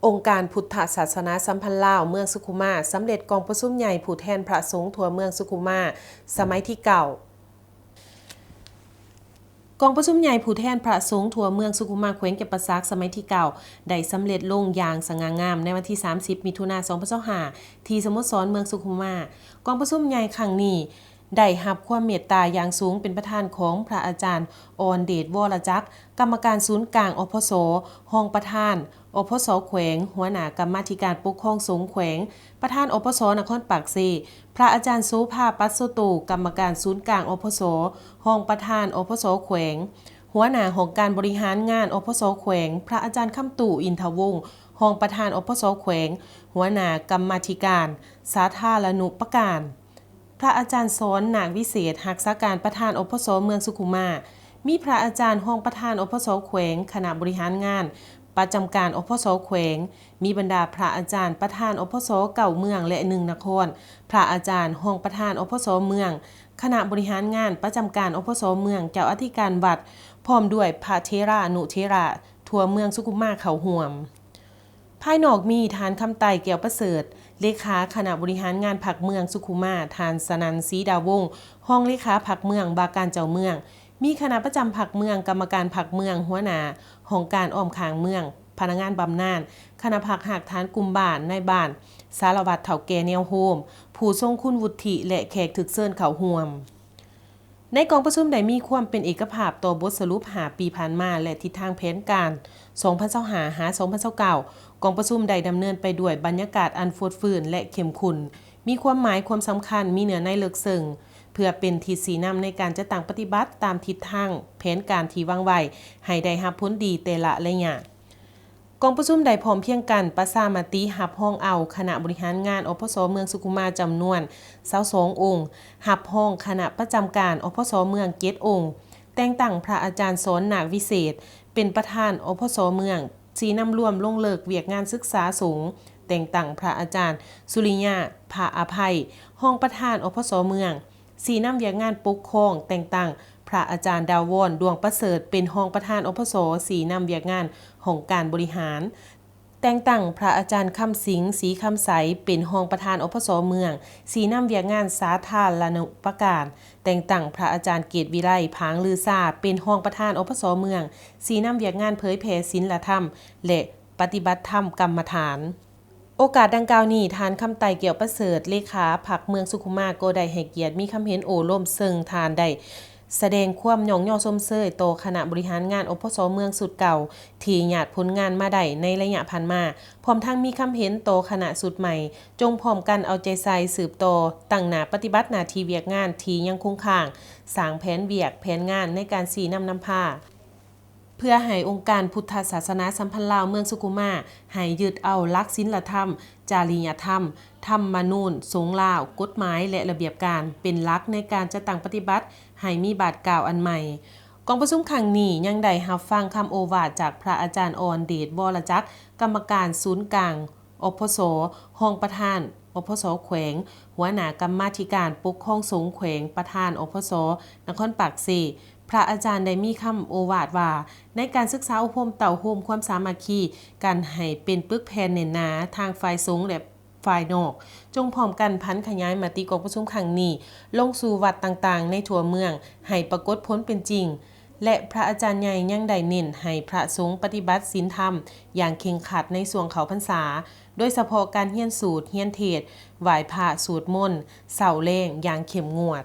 ອົງການພຸດທະສາສະໜາສຳພັນລາວເມືອງສຸຂຸມາ ສຳເລັດກອງປະຊຸມໃຫຍ່ຜູ້ແທນພະສົງທົ່ວເມືອງສຸຂຸມາ ສະໄໝທີເກົ້າ. ກອງປະຊຸມໃຫຍ່ຜູ້ແທນພະສົງທົ່ວເມືອງສຸຂຸມາ ແຂວງຈຳປາສັກ ສະໄໝທີເກົ້າ ໄດ້ສຳເລັດລົງຢ່າງສະຫງ່າງາມໃນວັນທີສາມສິບ ມິຖຸນາ ສອງພັນຊາວຫ້າ ທີ່ສະໂມສອນເມືອງສຸຂຸມາ. ກອງປະຊຸມໃຫຍ່ຄັ້ງນີ້ ໄດ້ຮັບຄວາມເມດຕາຢ່າງສູງ ເປັນປະທານຂອງພະອາຈານ ອອນເດດ ວໍລະຈັກ ກຳມະການສູນກາງ ອພສ, ຮອງປະທານ ອພສ ແຂວງ, ຫົວໜ້າກຳມາທິການປົກຄອງສົງແຂວງ, ປະທານ ອພສ ນະຄອນປາກເຊ, ພະອາຈານ ໂສພາ ປັດໂສໂຕ ກຳມະການສູນກາງ ອພສ, ຮອງປະທານ ອພສ ແຂວງ, ຫົວໜ້າຫ້ອງການບໍລິຫານງານ ອພສ ແຂວງ, ພະອາຈານ ຄຳຕູ້ ອິນທະວົງ ຮອງປະທານ ອພສ ແຂວງ, ຫົວໜ້າກຳມາທິການສາທາລະນຸປະການ. ພະອາຈານ ສອນ ນາກວິເສດ ຮັກສາການປະທານ ອພສ ເມືອງສຸຂຸມາ, ມີພະອາຈານຮອງປະທານ ອພສ ແຂວງ, ຄະນະບໍລິຫານງານປະຈຳການ ອພສ ແຂວງ, ມີບັນດາພະອາຈານປະທານ ອພສ ເກົ້າເມືອງ ແລະ ໜຶ່ງນະຄອນ, ພະອາຈານຮອງປະທານ ອພສ ເມືອງ, ຄະນະບໍລິຫານງານປະຈຳການ ອພສ ເມືອງ, ເຈົ້າອະທິການວັດ, ພ້ອມດ້ວຍພະເຖລານຸເຖລະທົ່ວເມືອງສຸຂຸມາເຂົ້າຮ່ວມ. ພາຍນອກມີທ່ານ ຄຳໄຕ ແກ້ວປະເສີດ ເລຂາຄະນະບໍລິຫານງານພັກເມືອງສຸຂຸມາ, ທ່ານ ສະນັນ ສີດາວົງ ຮອງເລຂາພັກເມືອງ, ວ່າການເຈົ້າເມືອງ, ມີຄະນະປະຈຳພັກເມືອງ, ກຳມະການພັກເມືອງ, ຫົວໜ້າຫ້ອງການອ້ອມຂ້າງເມືອງ, ພະນັກງານບຳນານ, ຄະນະພັກຮາກຖານກຸ່ມບ້ານ, ນາຍບ້ານ, ສາລະວັດເຖົ້າແກ່ແນວໂຮມ, ຜູ້ຊົງຄຸນວຸດທິ ແລະ ແຂກຖືກເຊີນເຂົ້າຮ່ວມ. ໃນກອງປະຊຸມໄດ້ມີຄວາມເປັນເອກະພາບຕໍ່ບົດສະຫຼຸບຫ້າປີຜ່ານມາ ແລະ ທິດທາງແຜນການ ສອງພັນຊາວຫ້າ ຫາ ສອງພັນຊາວເກົ້າ. ກອງປະຊຸມໄດ້ດຳເນີນໄປດ້ວຍບັນຍາກາດອັນຟົດຟື້ນ ແລະ ເຂັ້ມຂຸ້ນ, ມີຄວາມໝາຍຄວາມສຳຄັນ, ມີເນື້ອໃນເລິກເຊິ່ງ, ເພື່ອເປັນທິດຊີ້ນຳໃນການຈັດຕັ້ງປະຕິບັດຕາມທິດທາງແຜນການທີ່ວາງໄວ້ ໃຫ້ໄດ້ຮັບຜົນດີແຕ່ລະໄລຍະ. ກອງປະຊຸມໄດ້ພ້ອມພຽງກັນປະຊາມະຕິຮັບຮອງເອົາຄະນະບໍລິຫານງານ ອພສ ເມືອງສຸຂຸມາ ຈຳນວນຊາວສອງອົງ, ຮັບຮອງຄະນະປະຈຳການ ອພສ ເມືອງເຈັດອົງ, ແຕ່ງຕັ້ງພະອາຈານ ສອນ ນາກວິເສດ ເປັນປະທານ ອພສ ເມືອງ, ຊີ້ນຳລວມລົງເລິກວຽກງານສຶກສາສົງ, ແຕ່ງຕັ້ງພະອາຈານ ສຸລິຍາ ພະອະໄພ ຮອງປະທານ ອພສ ເມືອງ, ຊີ້ນຳວຽກງານປົກຄອງ, ແຕ່ງຕັ້ງພະອາຈານ ດາວອນ ດວງປະເສີດ ເປັນຮອງປະທານ ອພສ, ຊີ້ນຳວຽກງານຫ້ອງການບໍລິຫານ, ແຕ່ງຕັ້ງພະອາຈານ ຄຳສິງ ສີຄຳໃສ ເປັນຮອງປະທານ ອພສ ເມືອງ, ຊີ້ນຳວຽກງານສາທາລະນຸປະການ, ແຕ່ງຕັ້ງພະອາຈານ ເກດວິໄລ ຜາງລືຊາ ເປັນຮອງປະທານ ອພສ ເມືອງ, ຊີ້ນຳວຽກງານເຜີຍແຜ່ສິນລະທຳ ແລະ ປະຕິບັດທຳກຳມະຖານ. ໂອກາດດັ່ງກ່າວນີ້, ທ່ານ ຄຳໄຕ ແກ້ວປະເສີດ ເລຂາພັກເມືອງສຸຂຸມາ ກໍໄດ້ໃຫ້ກຽດມີຄຳເຫັນໂອ້ລົມ, ເຊິ່ງທ່ານໄດ້ສະແດງຄວາມຍ້ອງຍໍຊົມເຊີຍຕໍ່ຄະນະບໍລິຫານງານ ອພສ ເມືອງຊຸດເກົ່າ ທີ່ຍາດຜົນງານມາໄດ້ໃນໄລຍະຜ່ານມາ, ພ້ອມທັງມີຄຳເຫັນຕໍ່ຄະນະຊຸດໃໝ່, ຈົ່ງພ້ອມກັນເອົາໃຈໃສ່ສືບຕໍ່, ຕັ້ງໜ້າປະຕິບັດໜ້າທີ່ວຽກງານທີ່ຍັງຄົງຄ້າງ, ສ້າງແຜນວຽກ, ແຜນງານໃນການຊີ້ນຳນຳພາ. ເພື່ອໃຫ້ອົງການພຸດທະສາສະໜາສຳພັນລາວເມືອງສຸຂຸມາ ໃຫ້ຍຶດເອົາຫຼັກສິນລະທຳ, ຈະລິຍະທຳ, ທຳມະນູນສົງລາວ, ກົດໝາຍ ແລະ ລະບຽບການ ເປັນຫຼັກໃນການຈັດຕັ້ງປະຕິບັດໃຫ້ມີບາດກ້າວອັນໃໝ່. ກອງປະຊຸມຄັ້ງນີ້ຍັງໄດ້ຮັບຟັງຄຳໂອວາດຈາກພະອາຈານ ອອນເດດ ວໍລະຈັກ ກຳມະການສູນກາງ ອພສ, ຮອງປະທານ ອພສ ແຂວງ, ຫົວໜ້າກຳມາທິການປົກຄອງສົງແຂວງ, ປະທານ ອພສ ນະຄອນປາກເຊ. ພະອາຈານໄດ້ມີຄຳໂອວາດວ່າ, ໃນການສຶກສາອົບຮົມເຕົ້າໂຮມຄວາມສາມັກຄີກັນໃຫ້ເປັນປຶກແຜ່ນແໜ້ນໜາ ທັງຝ່າຍສົງ ແລະ ຝ່າຍນອກ, ຈົ່ງພ້ອມກັນຜັນຂະຫຍາຍມະຕິກອງປະຊຸມຄັ້ງນີ້ ລົງສູ່ວັດຕ່າງໆໃນທົ່ວເມືອງ ໃຫ້ປາກົດຜົນເປັນຈິງ. ແລະ ພະອາຈານໃຫຍ່ຍັງໄດ້ເນັ້ນໃຫ້ພະສົງປະຕິບັດສິນທຳຢ່າງເຄັ່ງຄັດໃນຊ່ວງເຂົ້າພັນສາ, ໂດຍສະເພາະການຮຽນສູດ, ຮຽນເທດ, ໄຫວ້ພະ, ສວດມົນ ເຊົ້າແລງຢ່າງເຂັ້ມງວດ.